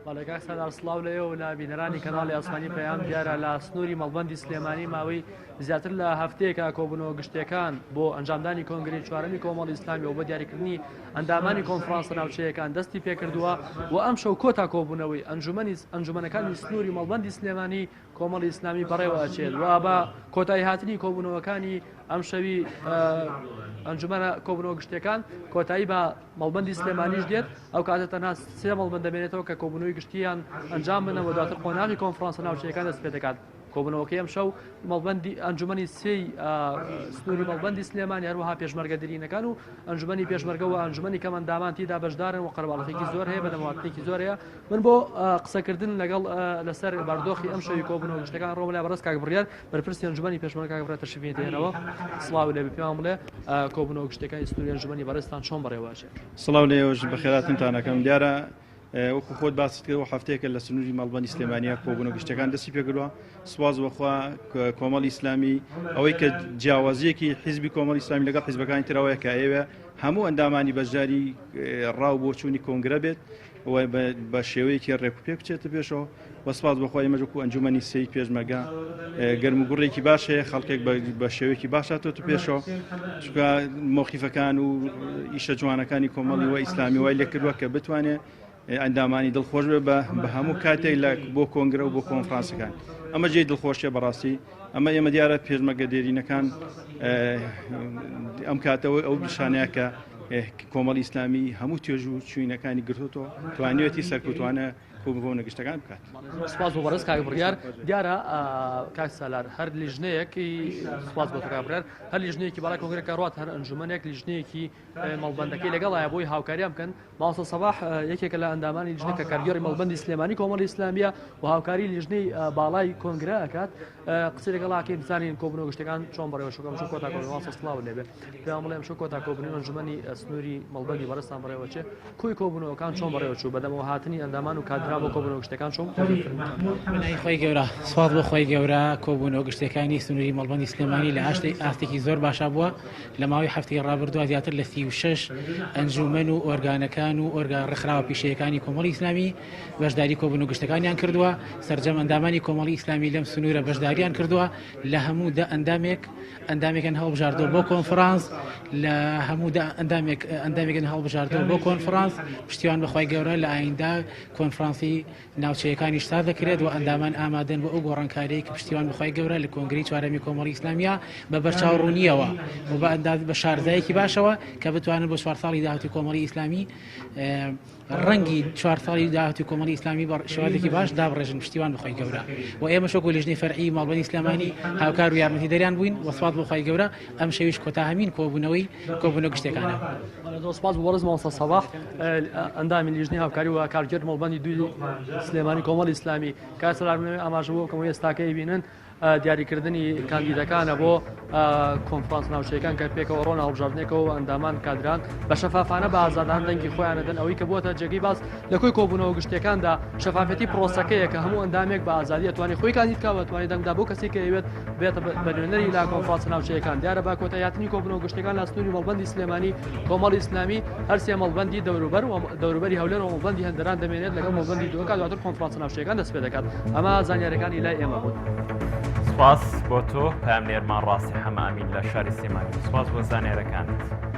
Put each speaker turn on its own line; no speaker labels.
بەڵێ کاک سالار سڵاو لە ئێوە و لە بینەرانی کەناڵی ئاسمانی پەیام دیارە لە سنووری مەڵبەندی سلێمانی ماوەی زیاتر لە هەفتەیەکە کۆبوونەوە گشتیەکان بۆ ئەنجامدانی کۆنگرەی چوارەمی کۆمەڵی ئیسلامی و بۆ دیاریکردنی ئەندامانی کۆنفرانسە ناوچەیەکان دەستی پێکردووە و ئەمشەو کۆتا کۆبوونەوەی ئەنجومەنی ئەنجومەنەکانی سنووری مەڵبەندی سلێمانی کۆمەڵی ئیسلامی بەڕێوە ئەچێت و بە کۆتایی هاتنی کۆبوونەوەکانی ئەمشەوی ئەنجومەنە کۆبوونەوە گشتیەکان کۆتایی بە مەڵبەندی سلێمانیش دێت ئەو کاتە تەنها سێ مەڵبەند دەمێنێتەوە کە کۆبوونەوەی گشتیان ئەنجام بدەن و دواتر قۆناغی کۆنفرانسە ناوچەیەکان دەست پێ دەکات. کۆبوونەوەکەی ئەمشەو مەڵبەندی ئەنجومەنی سێی سنووری مەڵبەندی سلێمانی هەروەها پێشمەرگە دێرینەکان و ئەنجومەنی پێشمەرگە و ئەنجومەنی کەمەندامان تیدا بەشدارن و قەرەباڵخێکی زۆر هەیە بەدەمواتنێکی زۆر هەیە من بۆ قسەکردن لەگەڵ لەسەر باردۆخی ئەم شەوی کۆبوونەوە گشتەکان ڕۆم لای بەڕێز کاک بڕیار بەرپرسی ئەنجومەنی پێشمەرگە کاک بڕیار تەشریفی دێنەوە سڵاو لێ بێ پێمان بڵێ کۆبوونەوە گشتەکانی سنووری ئەنجومەنی بەڕێزتان چۆن بەڕێوەچێت؟
سڵاو لە ئێوەش بەخێراتنتان ئەکەم دیارە وەکو خۆت باست کرد و هەفتەیەکە لە سنووری مەڵبەنی سلێمانیا کۆبوونە گشتەکان دەستی پێکردووە سواز بەخوا کۆمەڵی ئیسلامی ئەوەی کە جیاوازیەکی حیزبی کۆمەڵی ئیسلامی لەگەڵ حیزبەکانی ترەوەیە کە ئەوێ هەموو ئەندامانی بەشداری ڕاو بۆچوونی کۆنگرە بێت و بە شێوەیەکی ڕێک و پێک بچێتە پێشەوە و سپاس بۆ خوا ئێمەش وەکو ئەنجومەنی سێی پێشمەرگە گەرم و گوڕێکی باش هەیە خەڵکێک بە شێوەیەکی باش هاتۆتە پێشەوە چونکە مۆقیفەکان و ئیشە جوانەکانی کۆمەڵی و ئیسلامی وای لێکردووە کە بتوانێت ئەندامانی دڵخۆش بێ بە هەموو کاتێک لە بۆ کۆنگرە و بۆ کۆنفرانسەکان ئەمە جێی دڵخۆشیە بەڕاستی ئەمە ئێمە دیارە پێشمەرگە دێرینەکان ئەم کاتەوە ئەو پیشانەیە کە کۆمەڵی ئیسلامی هەموو توێژ و چوینەکانی گرتوتەوە توانیوێتی سەرکوتوانە کۆبوونە گشتەکان بکات.
سپاس بۆ بەڕێز کاک بڕیار دیارە کاک سالار هەر لیژنەیەکی سپاس بۆ کاک بڕیار هەر لیژنەیەکی باڵای کۆنگرە کە ڕات هەر ئەنجومەنێک لیژنەیەکی مەڵبەندەکەی لەگەڵایە بۆی هاوکاریان بکەن مامۆستا سەباح یەکێکە لە ئەندامانی لیژنە کە کارگێڕی مەڵبەندی سلێمانی کۆمەڵی ئیسلامیە و هاوکاری لیژنەی باڵای کۆنگرە ئەکات قسەی لەگەڵ ئاکەین بزانین کۆبوونەوە گشتەکان چۆن بەڕێوە چوو ئەمشەو کۆتا کۆبوونەوە مامۆستا سڵاو لێبێ پێیان بڵێ ئەمشەو کۆتا کۆبوونەوەی ئەنجومەنی سنووری مەڵبەندی بەڕێزتان بەڕێوە چێ کۆی کۆبوونەوەکان چۆن بەڕێوە چوو بەدەمەوە هاتنی ئەندامان و کادران بۆ کۆبوونەوە گشتەکان چۆن
بەناوی خوای گەورە سوپاس بۆ خوای گەورە کۆبوونەوە گشتەکانی سنووری مەڵبەندی سلێمانی لە ئاستێکی زۆر باشا بووە لە ماوەی هەفتەی ڕابردووە زیاتر لە 36 ئەنجومەن و ئۆرگانەکان و ئۆرگان ڕێکخراوە پیشەیەکانی کۆمەڵی ئیسلامی بەشداری کۆبوونەوە گشتەکانیان کردووە، سەرجەم ئەندامانی کۆمەڵی ئیسلامی لەم سنوورە بەشداریان کردووە، لە هەموو دە ئەندامێک ئەندامێکیان هەڵبژاردووە بۆ کۆنفرانس، لە هەموو دە ئەندامێک ئەندامێکیان هەڵبژاردووە بۆ کۆنفرانس، پشتیوان بە خوای گەورە لە ئایندە کۆنفرانسی ناوچەیەکانیش ساز دەکرێت و ئەندامان ئامادەن بۆ ئەو گۆڕانکاریەی کە پشتیوان بە خوای گەورە لە کۆنگرەی چوارەمی کۆمەڵی ئیسلامیە بە بەرچاو ڕوونیەوە و بە ئەنداز بە شارەزایەکی باشەوە کە بتوانن بۆ چوار ساڵی داهاتووی کۆمەڵی ئیسلامی ڕەنگی چوار ساڵی داهاتوی کۆمەڵی ئیسلامی بە شێوازێکی باش دابڕێژن پشتیوان بەخوای گەورە و ئێمەش وەکو لیژنەی فەرعی ماڵبەنی سلێمانی هاوکار و یارمەتیدەریان بووین و سوپاس بۆ خوای گەورە ئەم شەویش کۆتاهەمین کۆبوونەوەی کۆبوونە گشتیەکانە.
زۆر سپاس بۆ بەڕێز مامۆستا سەباح ئەندامی لیژنەی هاوکاری و کارگێڕ مەڵبەندی دووی سلێمانی کۆمەڵی ئیسلامی کاک سەلار منەوێ ئاماژە بۆ بکەم و ئێستاکە ئەیبینن دیاریکردنی کاندیدەکانە بۆ کۆنفرانس ناوچەیەکان کە پێکەوە ڕۆن هەڵبژاردنێکەوە و ئەندامان کادران بە شەفافانە بە ئازادان دەنگی خۆیان دەدەن ئەوەی کە بووەتە جێگەی باس لە کۆی کۆبوونەوە گشتیەکاندا شەفافەتی پرۆسەکەیە کە هەموو ئەندامێک بە ئازادی ئەتوانێت خۆی کاندید بکات و ئەتوانێت دەنگدا بۆ کەسێک کە ئەیەوێت بێتە بە نوێنەری لە کۆنفرانسە ناوچەیەکان دیارە بە کۆتاییهاتنی کۆبوونەوە گشتیەکان لە سنووری مەڵبەندی سلێمانی کۆمەڵی ئیسلامی هەرسێ مەڵبەندی دەوروبەر و دەوروبەری هەولێر و مەڵبەندی هەندەران دەمێنێت لەگەڵ مەڵبەندی دووەکە دواتر کۆنفرانسە ناوچەیەکان دەست پێ دەکات ئەمە زانیاریەکانی لای ئێمە بوون.
سپاس بۆ تۆ پەیامنێرمان ڕاستی حەمە ئەمین لە شاری سلێمانی سپاس بۆ زانیارەکانت.